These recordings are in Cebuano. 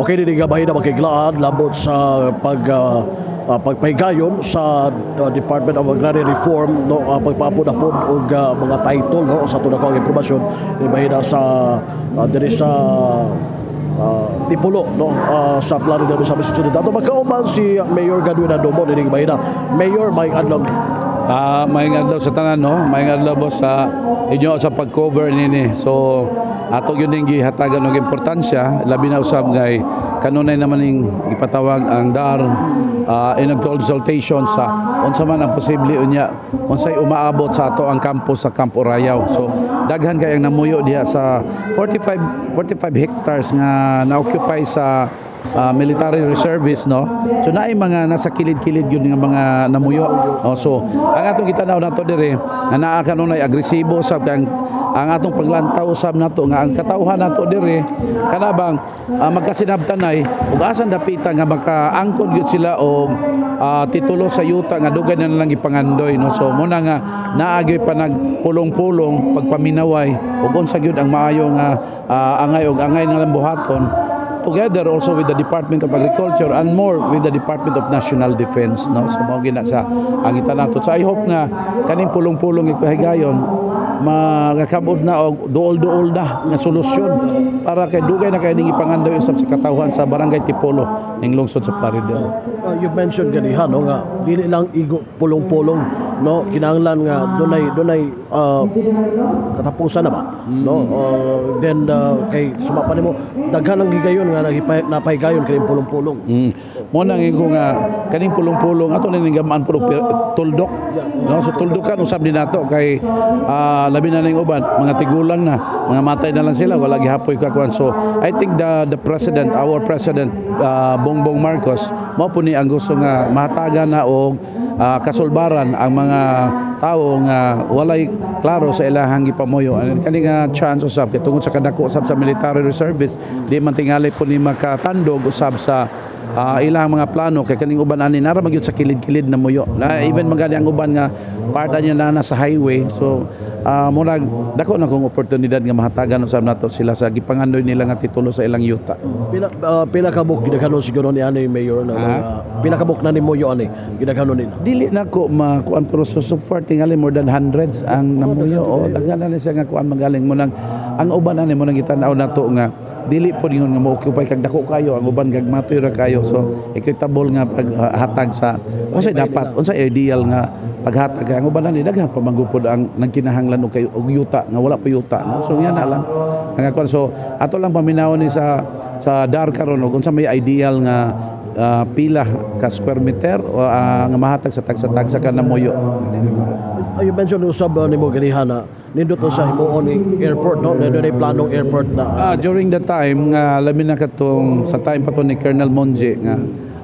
Okay, dili nga bahin na makiglaan labot sa pagpahigayon sa Department of Agrarian Reform, no, pagpaapod-apod og mga title, no, sa ato ang impormasyon ni bahina sa diri sa Tipulo, no, sa Plaridel, Misamis Occidental. Ato magkauban si Mayor Godwin Adomo diri bahina. Mayor, may adlaw. Ah, maayong adlaw sa tanan, no. Maayong adlaw, boss, sa inyo sa pag-cover nini. So ato gyud ning gihatagan og importansya, labi na usab kay kanunay naman ning gipatawag ang DAR in a consultation sa unsa man ang posible unya, unsay umaabot sa ato ang kampo sa Camp Orayao. So daghan kay ang namuyo diha sa 45 hectares nga na-occupy sa military reservists, no. So naay mga nasa kilid-kilid yun nga mga namuyo. Oh, so ang atong gitanaw nato dire nga naa kanunay agresibo sab kang ang atong paglantaw usab nato nga ang katawhan nato dire kana bang magkasinabtanay ug asan dapita nga makaangkon gyud sila og titulo sa yuta nga dugay na lang gipangandoy, no. So muna nga naa gyud pa nagpulong-pulong pagpaminaway ug unsa gyud ang maayo nga angay og angay nga lang buhaton together also with the Department of Agriculture and more with the Department of National Defense, no. So mao gina sa ang nato. So I hope nga kaning pulong-pulong ipahigayon makakabot na og duol-duol na nga solusyon para kay dugay na kay ning ipangandoy usab sa katawhan sa Barangay Tipolo ning lungsod sa Plaridel. You mentioned ganiha, no, nga dili lang igo pulong-pulong, no, kinahanglan nga dunay dunay katapusan na ba, no? Then kay suma pa nimo, daghan ang gigayon nga napahigayon kay pulong-pulong. Mo nang ingon nga kaning pulong-pulong ato ning gamaan pud tuldok. No, so tuldukan usab ni nato kay labi na ning uban mga tigulang na, mga matay na lang sila, wala gihapoy kakuan. So I think the president, our president Bongbong Marcos, mao po ni ang gusto nga mahatagan na og kasulbaran ang mga tao nga walay klaro sa ilahang gipamuyo. Ano kani nga chance usab kay tungod sa kadako usab sa military reservice, di man tingali po ni makatandog usab sa ilang mga plano kay kaning uban ani nara magyud sa kilid-kilid na muyo na, even magani ang uban nga part niya na sa highway. So murag dako na kong oportunidad nga mahatagan usab nato sila sa gipangandoy nila nga titulo sa ilang yuta. Pila ka buok gidaghanon siguro ni ani, Mayor, na mga pila ka buok na ni moyo ani gidaghanon nila? Dili na ko makuan, pero so far tingali more than hundreds ang namuyo. O daghan na siya nga kuan, magaling mo nang ang uban ani mo nang gitan-aw nato nga dili po ningon nga mo-occupy kag dako kayo ang uban, kag matoy ra kayo. So equitable nga paghatag sa unsay dapat, unsay ideal nga paghatag. Kay ang uban ani daghan pa manggupod ang nagkinahanglan og kay og yuta nga wala pa yuta, no. So yan na lang ang kuan. So ato lang paminawon ni sa DAR karon og unsa may ideal nga pila ka square meter o nga mahatag sa tagsa-tagsa ka namuyo. You mentioned usab nimo ganiha na nindot sa himuon ni airport, no, nindot na planong airport na. During the time nga labi na katong sa time pa to ni Colonel Monje nga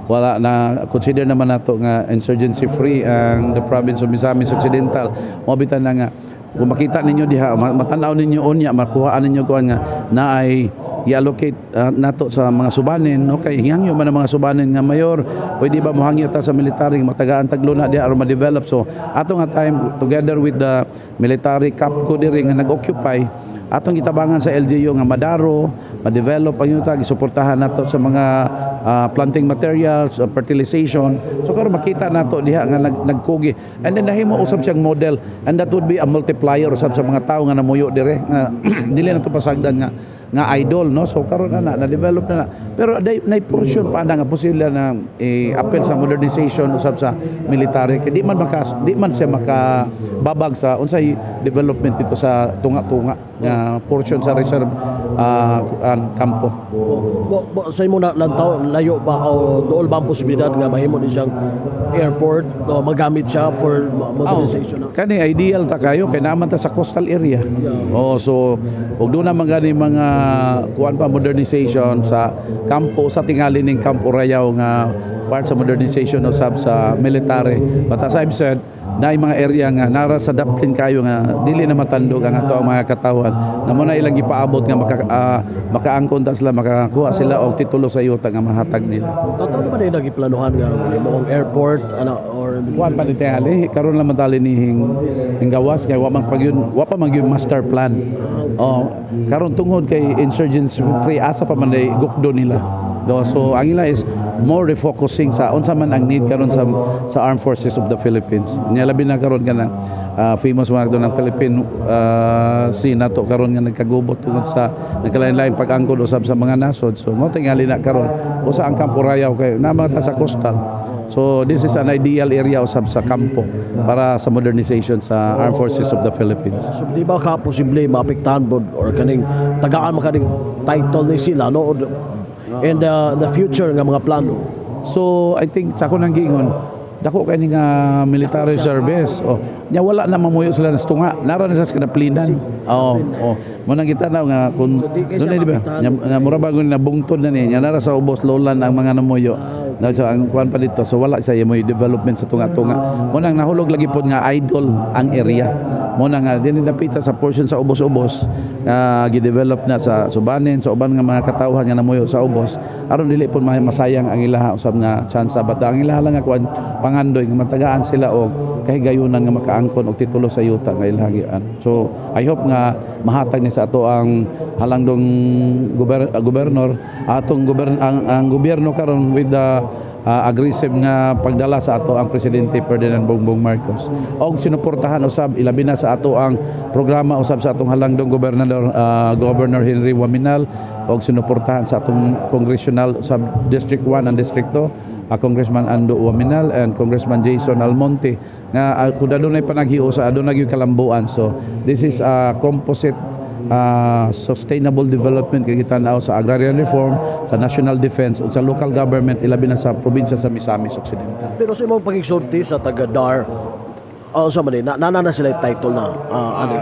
wala na consider naman nato nga insurgency free ang the province of Misamis Occidental. Mo bitan na nga kung makita ninyo diha, matanaw ninyo unya, makuhaan ninyo kuan nga naay i-allocate nato sa mga subanin, no, kay hangyo man ang mga subanin nga, "Mayor, pwede ba mohangyo ta sa military nga matagaan tag luna diha aron ma-develop?" So ato nga time, together with the military CAPCO diri nga nag-occupy, atong gitabangan sa LGU nga madaro, ma-develop ang yuta, gisuportahan nato sa mga planting materials, fertilization. So karon makita nato diha nga nagkugi and then nahimo usab siyang model and that would be a multiplier usab sa mga tawo nga namuyo dire nga dili na to pasagdan nga idol, no. So karon na na develop na na, pero day nay portion pa na nga posible na i-appel sa modernization usab sa military kay di man siya makababag sa unsay development dito sa tunga-tunga nga portion sa reserve kampo. Bo, sa imo na lantaw, layo ba o dool ba ang posibilidad nga mahimo ni siyang airport o magamit siya for modernization, no? Kani ideal ta kayo kay naman ta sa coastal area. Oh, so ug doon naman gani mga kuan pa modernization sa kampo sa tingali ning Campo Rayaw nga part sa modernization usab sa military. But as I've said, na mga area nga nara sa daplin kayo nga dili na matandog ang ato ang mga katawhan na mo na ilang gipaabot nga makaangkon ta sila, makakuha sila og titulo sa yuta nga mahatag nila. Totoo naman ay nagiplanuhan nga mahimong airport ano or Or Kuan pa ni tingali karon lang man tali ni hing gawas kay wa man pagyun, wa pa man gyud master plan. Oh, karon tungod kay insurgency free, asa pa man day gukdo nila. Do, so ang ila is more refocusing sa unsa man ang need karon sa Armed Forces of the Philippines. Nya labi na karon kana famous man ng Philippine Sea nato karon nga nagkagubot tungod sa nagkalain-lain pag-angkod usab sa mga nasod. So mo tingali na karon usa ang Camp Orayao kay nama ta sa coastal. So this is an ideal area usab sa kampo para sa modernization sa Armed Forces of the Philippines. So di ba ka posible maapektahan bod or kaning tagaan man kaning title ni sila, no, and the future nga mga plano? So I think sa ako nang giingon, dako kay ni nga military service. Oh, nya wala na mamuyo sila sa tunga. Nara na sa kanaplinan. Oh. Mo nang kita na nga kung So, di kay siya doon di ba? maapektahan. Nya, nya mura bago ni nabungtod na ni. Nya nara sa ubos lowland ang mga namuyo. Na so, ang kuan pa dito. So wala siya mo development sa tunga-tunga. Mo nang nahulog lagi pod nga idle ang area. Mo na nga dinhi dapita sa portion sa ubos-ubos nga gi-develop na sa Subanen, sa uban nga mga katawhan nga namuyo sa ubos aron dili pud masayang ang ilaha usab nga chance, but ang ilaha lang nga kuan, pangandoy nga matagaan sila og kahigayunan nga makaangkon og titulo sa yuta nga ilahang gian. So I hope nga mahatag ni sa ato ang halangdong gobernador, atong ang gobyerno karon with the aggressive nga pagdala sa ato ang Presidente Ferdinand Bongbong Marcos og sinuportahan usab, ilabi na sa ato ang programa usab sa atong halangdong gobernador, Governor Henry Oaminal, og sinuportahan sa atong congressional usab, District 1 and District 2, Congressman Ando Oaminal and Congressman Jason Almonte, nga kung adunay panaghiusa, adunay gyud kalambuan. So this is a composite sustainable development kay kita sa agrarian reform, sa national defense ug sa local government, ilabi na sa probinsya sa Misamis Occidental. Pero sa imong pagigsulti sa taga DAR, sa man na nana na sila yung title na ano?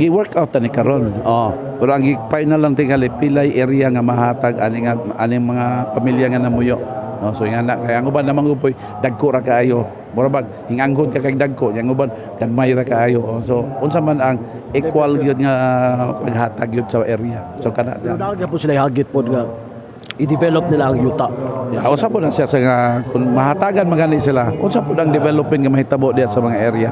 Gi-work out ani karon. Oh, pero ang gi-final lang tingali pilay area nga mahatag ani nga aning mga pamilya nga namuyo. No, so nga na kaya ang uban naman upoy dagko ra kaayo. Mura bag hinganghon ka kag dagko, yang uban gagmay ra kaayo. Oh, so unsa man ang equal gyud nga paghatag gyud sa area. So kana. Pero naa po sila hagit pod nga i-develop nila ang yuta. Yeah, usa po na siya sa nga kung mahatagan magani sila. Unsa po ang development nga mahitabo diya sa mga area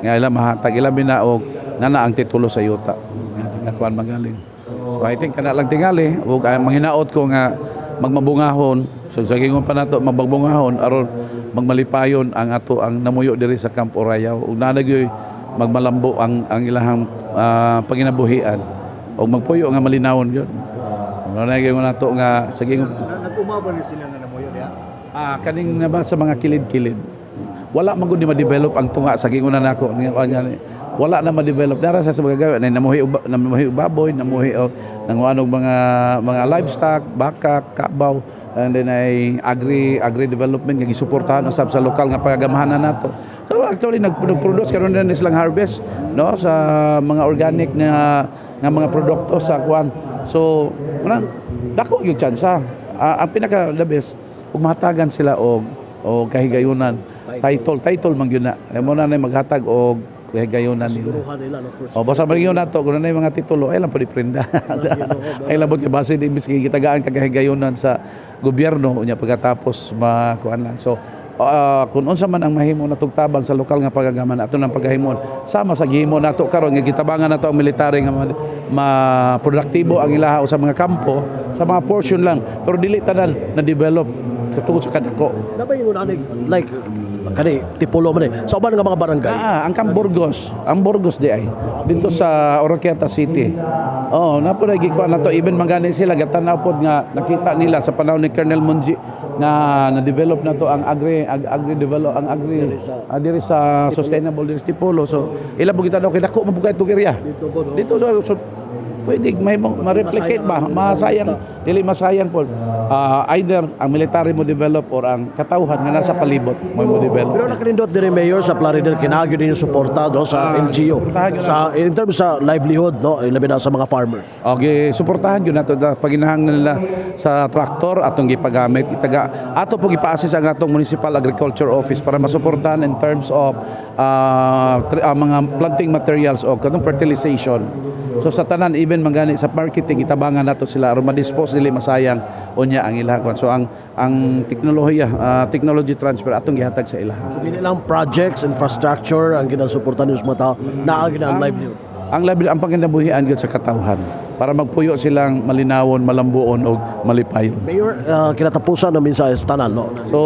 nga ila mahatag, ilabi na og nana ang titulo sa yuta. Nga nga kuan magaling. So I think kana lang tingali ug manghinaot ko nga magmabungahon. So sa gingon pa nato magbungahon aron magmalipayon ang ato ang namuyo diri sa Camp Orayao ug naa gyoy magmalambo ang ilahang panginabuhian ug magpuyo nga malinawon gyud. Ano na gyud nato nga sa gingon. Nag-umabol ni sila nga namuyo diha. Ah, kaning na ba sa mga kilid-kilid. Wala man gud ni ma-develop ang tunga sa gingon na nako. Nga wala na ma-develop. Dara sa mga gawa na namuhi og baboy, namuhi og nanguan og mga livestock, baka, kabaw, and then ay agri development nga gisuportahan usab sa lokal nga pagagamahanan nato. So actually nag-produce karon na silang harvest, no, sa mga organic na nga mga produkto sa kuan. So manang dako yung tsansa. Ah, ang pinaka the best ug mahatagan sila og kahigayunan, title title man gyud na mo na maghatag og kahigayunan nila. Siguruhan nila, no, first. O basta man gyud nato kung na mga titulo ay lang pud prenda. Ay lang pud kay base di imbis kay gitagaan ka kahigayunan sa gobyerno, unya pagkatapos makuan lang. So kung unsa man ang mahimo natong tabang sa lokal nga pagagaman, ato nang paghahimon sama sa gihimo nato karon nga gitabangan nato ang military nga ma produktibo ang ilaha sa mga kampo, sa mga portion lang, pero dili tanan na develop tungod sa kadako. Nabay mo na like kani Tipulo man eh. Sa uban nga mga barangay. Ah, ang Camp Burgos, ang Burgos di ay dito sa Oroquieta City. Oh, napo na gikuha na to, even mangani sila gatanaw pod nga nakita nila sa panahon ni Colonel Monji na na-develop na to ang agri develop ang agri diri sa sustainable diri sa Tipulo. So ila po kita daw kay dako man pud itong area. Dito po, no? Dito so pwede may ma-replicate ba, masayang dili masayang po. Ah, either ang military mo develop or ang katawhan nga nasa palibot mo develop. Pero nakanindot diri, Mayor, sa Plaridel, kinahanglan din yung suporta, no, sa LGU. Suportahan yun. Sa in terms sa livelihood, no, labi na sa mga farmers. Okay, suportahan yun nato na paginahanglan nila sa traktor atong gipagamit itaga ato po gipa-assist ang atong Municipal Agriculture Office para masuportahan in terms of mga planting materials o katong fertilization. So sa tanan, even Basin man gani sa marketing, itabangan nato sila aron ma-dispose, dili masayang unya ang ilang kwan. So ang teknolohiya, technology transfer atong gihatag sa ilaha. So dili lang projects, infrastructure ang ginasuporta ninyo sa mga tao, naa gina ang livelihood. Ang labi ang pangkinabuhian gyud sa katawhan para magpuyo silang malinawon, malambuon og malipayon. Mayor, kinatapusan ng mensahe sa tanan, no? So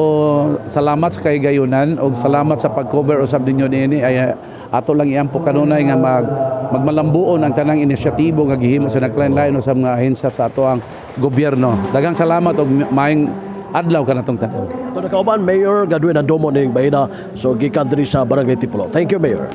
salamat sa kahigayunan og salamat sa pag-cover usab ninyo niini. Ay ato lang iampo kanunay nga magmalambuon ang tanang inisyatibo nga gihimo sa naglain-lain usab nga ahensya sa ato ang gobyerno. Daghang salamat og maayong adlaw kanatong tanan. Ito nakauban, Mayor Godwin Andomo ning Baena, so gikan diri sa Barangay Tipulo. Thank you, Mayor.